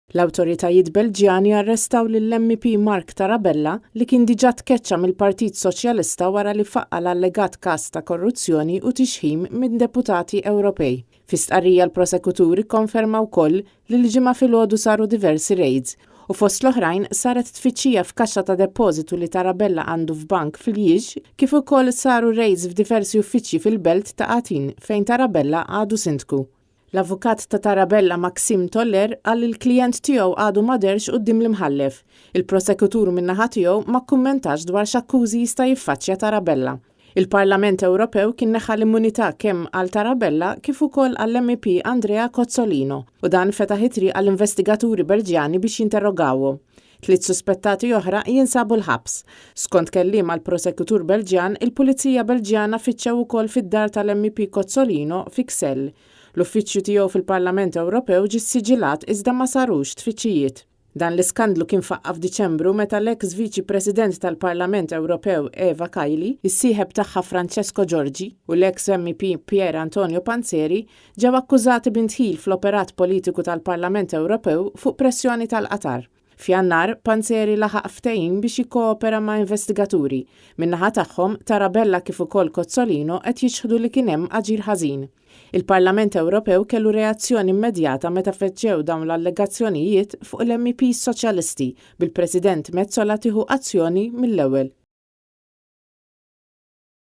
L-awtoritajiet Belġjani arrestaw lill-MEP Marc Tarabella li kien diġà tkeċċa mill-Partit Soċjalista wara li faqqa' l-allegat każ ta' korruzzjoni u tixħim minn deputati Ewropej. Fi stqarrija l-prosekutur ikkonferma wkoll li l-Ġimgħa filgħodu saru diversi raids u fost l-oħrajn saret tfittxija f'kaxxa ta' depożitu li Tarabella għandu f'bank f'Liege kif ukoll saru raids f'diversi uffiċċji fil-belt ta' Atin fejn Tarabella għadu sindku. L-avukat ta' Tarabella Maxime Toller qal li l-klijent tiegħu għadu ma dehrx quddiem l-imħallef. Il-prosekutur min-naħa tiegħu ma kkummentax dwar x'akkużi jista' jiffaċċja Tarabella. Il-Parlament Ewropew kien neħħa l-immunità kemm għal Tarabella kif ukoll għall-MEP Andrea Cozzolino u dan fetaħ it-triq għall-investigaturi Belġjani biex jinterrogawhom. Tliet suspettati oħra jinsabu l-ħabs. Skont kelliem għall-prosekutur Belġjan, il-Pulizija Belġjana fittxew ukoll fid-dar tal-MEP Cozzolino fi Ixelles. L-uffiċċju tiegħu fil-Parlament Ewropew ġie ssiġilat iżda ma sarux tfittxijiet. Dan l-iskandlu kien faqqa' f'Diċembru meta l-eks Viċi President tal-Parlament Ewropew Eva Kaili, is-sieħeb tagħha Francesco Giorgi u l-eks MEP Pier Antonio Panzeri ġew akkużati b'indħil fl-operat politiku tal-Parlament Ewropew fuq pressjoni tal-Qatar. F'Jannar, Panzeri laħaq ftehim biex jikkoopera ma' investigaturi. Min-naħa tagħhom, Tarabella kif ukoll Cozzolino qed jiċħdu li kien hemm aġir ħażin. Il-Parlament Ewropew kellu reazzjoni immedjata meta feġġew dawn l-allegazzjonijiet fuq l-MEPs Soċjalisti, bil-President Metsola tieħu azzjoni mill-ewwel.